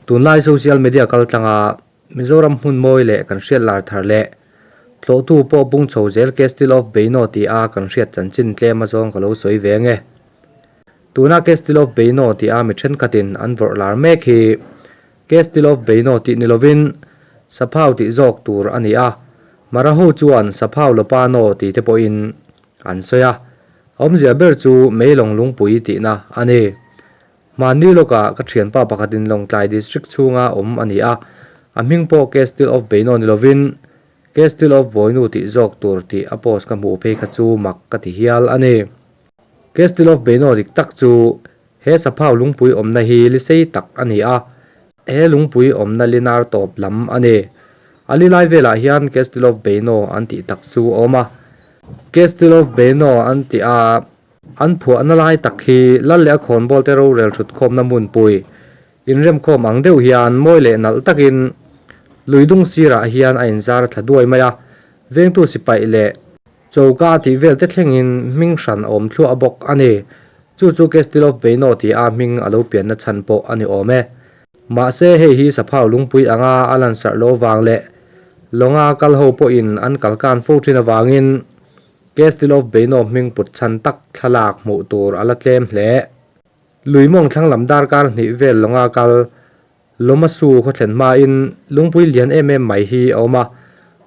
Tunlai social media kaltlanga Mizoram hmun mawi leh kan hriat lar thar leh tlawhtu pawh pung chho zel Castle of Beino ti a kan hriat chanchin tlem azawng ka lo sawi ve nge. Tuna Castle of Beino ti a mi thenkhatin an vawrh lar mek hi Castle of Beino tih ni lovin Saphau tih zawk tur a ni a, Maraho chuan Saphau Lopano ti te pawhin an sawi a, a awmzia ber chu Meilawng lungpui tihna a ni. Hmanni lawkah ka thianpa pakhatin Lawngtlai District chhunga awm a ni a, a hming pawh Castle of Beino ni lovin Castle of Bawinu tih zawk tur tih a post ka hmuh phei kha chu mak ka ti hial a ni. Castle of Beino dik tak chu he Saphau lungpui awmna hi li sei tak a ni a, he lungpui awmna li nar tawp lam a ni. A li lai velah hian Castle of Beino an tih tak chu a awm a. Castle of Beino an tih a. An phuahna lai tak hi lal leh a khawnbawl te rorel thut khawmna hmunpui inremkhawm ang deuh hian mawi leh nalh takin lui dung sirah hian a inzar thla duai mai a, vengtu sipaih leh choka tih vel te thlengin hming hran a awm thluah bawk a ni. Chu chu Castle of Beino tih a hming a lo pianna chhan pawh a ni awm e. Mahse hei hi Saphau lungpui anga a lansarh lo vang leh lawnga kal ho pawhin an kalkan fo thin avangin Castle of Beino hming put chhan tak thlalak hmuh tur a la tlem hle. Lui mawng thlang lam darkar hnih vel lawnga kal Lomasu khaw thlen hmain lungpui lian em em mai hi a awm a,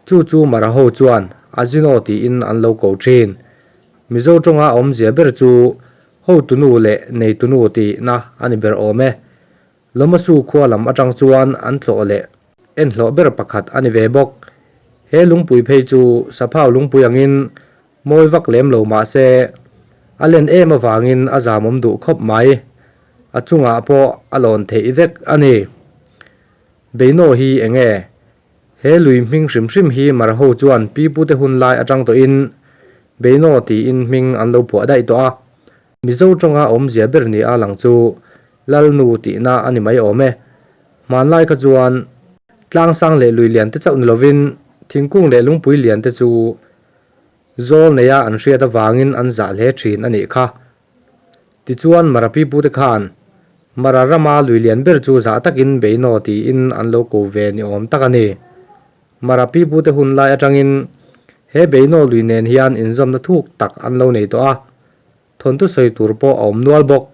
chu chu Mara ho chuan Azino tiin an lo ko thin. Mizo tawnga awmzia ber chu hotunu leh neitunu tihna a ni ber awm e. Lomasu khua lam atang chuan an tlawh leh en hlawh ber pakhat a ni ve bawk. He lungpui phei chu Saphau lungpui angin mawi vak lem lo mah se a len em avangin a zamawm duh khawp mai. A chungah pawh a lawn theih vek a ni. Beino hi eng nge? He lui hming hrim hrim hi Marho chuan pi pute hun lai atang tawhin Beino tiin hming an lo phuah daih tawh a. Mizo tawnga awmzia ber ni a lang chu Lalnu tihna a ni mai awm e. Hmanlai kha chuan tlangsang leh lui lian te chauh ni lovin thingkung leh lungpui lian te chu zawl neia an hriat avangin an zah hle thin a nih kha. Tichuan Mara pipute khan Mara rama lui lian ber chu zah takin Beino tiin an lo ko ve ni awm tak a ni. Mara pipute hun lai atangin he Beino lui nen hian inzawmna thuk tak an lo nei tawh a. Thawnthu sawi tur pawh a awm nual bawk.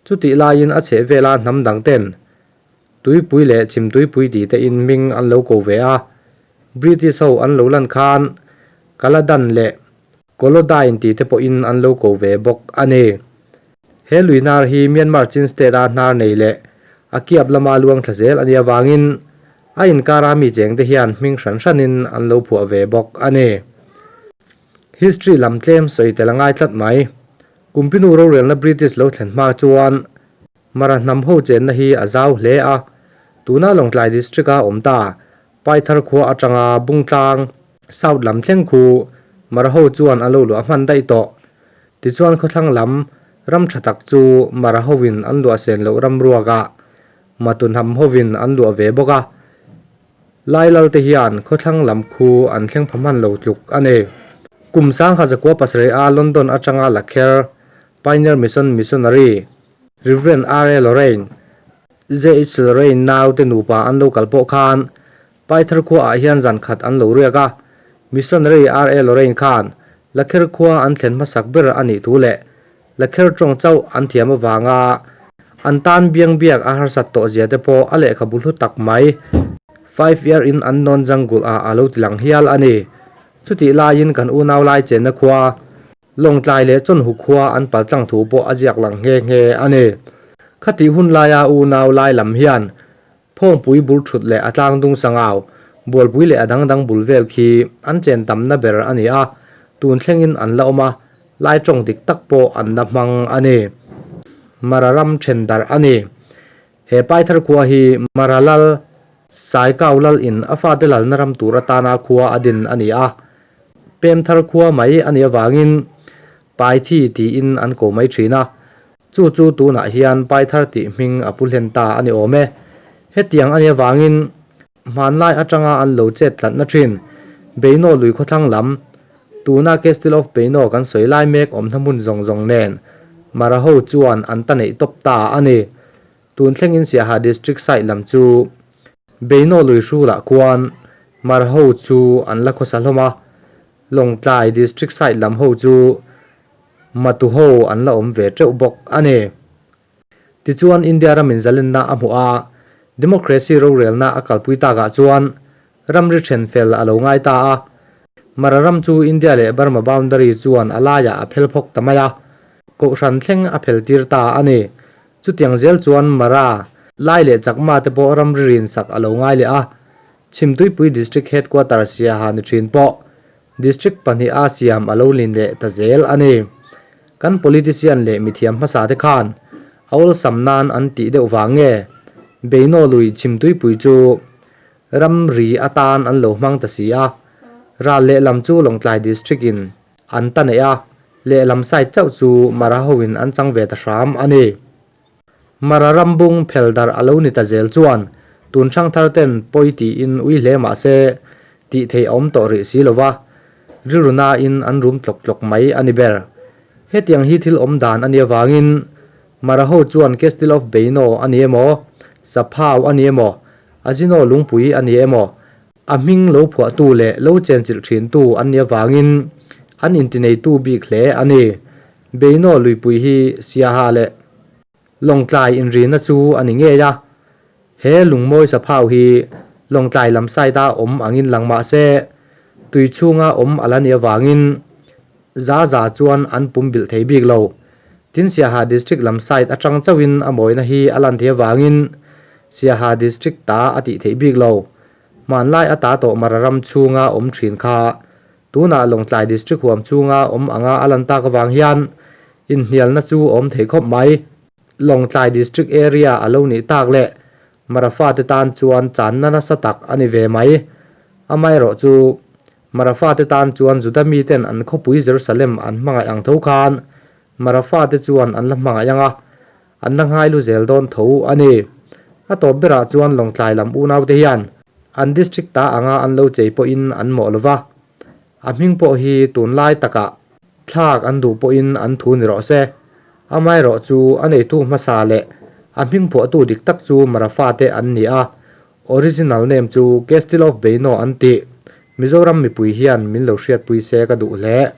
Chutih laiin a chheh vela hnam dang ten Tuipui leh Chhim Tuipui tih te in hming an lo ko ve a. British ho an lo lan khan Kaladan leh Kolodain tih te pawhin an lo ko ve bawk a ni. He lui hnar hi Myanmar Chin State a hnar nei leh a kiap lama luang thla zel a nih avangin a inkara mi cheng te hian hming hran hranin an lo phuah ve bawk a ni. History lam tlem sawi tel a ngai tlat mai. Kumpinu rorelna British lo thlen hma chuan Mara hnam ho chenna hi a zau hle a. Tuna Lawngtlai District a awm ta, Paithar khua atanga Bungtlang, South lam thleng khu Mara ho chuan a lo luah hman daih tawh. Tichuan khawthlang lam ram tha tak chu Mara hoin an luah sen loh ram ruakah Matu hnam hoin an luah ve bawk a. Lailal te hian khawthlang lam khu an thleng pha hman lo tluk a ni. Kum sangha zakua pasarih a London atanga la kher Pioneer Mission Missionary Rev. R. A. Lorraine, J. H. Lorraine nau te nupa an lo kal pawh khan Paithar khua ah hian zan khat an lo riak a. Missionary R. A. Lorraine khan Lakher khua an thlen hmasak ber a nih thu leh Lakher tawng chauh an thiam avanga an tan biang biak a harsat tawh zia te pawh a lehkhabu hlu tak mai Five Year in Unknown Jungle ah a lo ti lang hial a ni. Chutih laiin kan unau lai chenna khua, Lawngtlai leh Chawnhu khua an paltlang thu pawh a ziak lang nghe nghe a ni. Khatih hun laia unau lai lam hian Phawngpui bul thut leh a tlang dung sangau, bualpui leh a dang dang bul vel khi an chen tamna ber a ni a, tun thlengin an la awm a, lai tawng dik tak pawh an la hmang a ni. Mara ram then darh a ni. He Paithar khua hi Mara lal, Saikau lal in a fate lalna ram tur atana khua a din a ni a, Pemthar khua mai a nih avangin Paithi tiin an ko mai thin a. Chu chu tunah hian Paithar tih hming a pu hlen ta a ni awm e. Hetiang a nih avangin hmanlai atanga an lo chet tlatna thin Beino lui khawthlang lam, tuna Castle of Beino kan sawi lai mek awmna hmun zawng zawng nen Mara ho chuan an ta neih tawp ta a ni. Tun thlengin Siaha District side lam chu Beinaw lui hrulah khuan Mara ho chu an la khawsa hlawm a, Lawngtlai District side lam ho chu Matu ho an la awm ve teuh bawk a ni. Tichuan India ramin zalenna a hmuh a, democracy rorelna a kalpui takah chuan ramri then fel a lo ngai ta a. Mara ram chu India leh Burma boundary chuan a laiah a phel phawk ta mai a, kohhran thleng a phel tir ta a ni. Chutiang zel chuan Mara, Lai leh Chakma te pawh ramri rin sak a lo ngai leh a, Chhimtuipui District Headquarter Siaha ni thin pawh District pahniha siam a lo lin leh ta zel a ni. Kan politician leh mithiam hmasa te khan a awlsam nan an tih deuh vang nge Beinaw lui Chhimtuipui chu ramri atan an lo hmang ta si a, ral lehlam chu Lawngtlai District in an ta neih a, lehlam side chauh chu Mara hoin an chang ve ta hram a ni. Mara rambung phel darh a lo ni ta zel chuan tun hrangthar ten pawi tiin ui hle mah se tih theih a awm tawh rih si lo va, rilru nain an rum tlawk tlawk mai a ni ber. Hetiang hi thil awm dan a nih avangin Mara ho chuan Castle of Beino a ni emaw, Saphau a ni emaw, Azino lungpui a ni emaw, a hming lo phuahtu leh lo chenchilh thintu an nih avangin an intineitu bik hle a ni. Beino luipui hi Siaha leh Lawngtlai inrina chu a ni ngei a, he lungmawi saphau hi Lawngtlai lam side-a awm angin lang mah se, tui chhunga awm a la nih avangin za za chuan an pum bilh thei bik lo. Tin Siaha District lam side atang chauhin a mawina hi a lan thei avangin Siaha District ta a tih theih bik lo. Hmanlai ata tawh Mara ram chhunga awm thin kha Tunah Lawngtlai District huam chhunga awm anga a lan tak avang hian inhnialna chu a awm thei khawp mai. Lawngtlai District area a lo nih tak leh Marafa te tan chuan channa nasa tak a ni ve mai. Amaherawh chu Marafa te tan chuan Juda miten an khawpui Jerusalem an hmangaih ang tho khan Marafa te chuan an la hmangaih ang a, an la nghailu zel dawn tho a ni. A tawp berah chuan Lawngtlai lam unaute hian an district ta anga an lo chei pawhin an mawh lo va, a hming pawh hi tunlai takah thlak an duh pawhin an thu ni rawh se. Amaherawh chu a neitu hmasa leh a hming phuahtu dik tak chu Marafa te an ni a, original name chu Castle of Beino an tih Mizoram mipui hian min lo hriatpui se ka duh hle.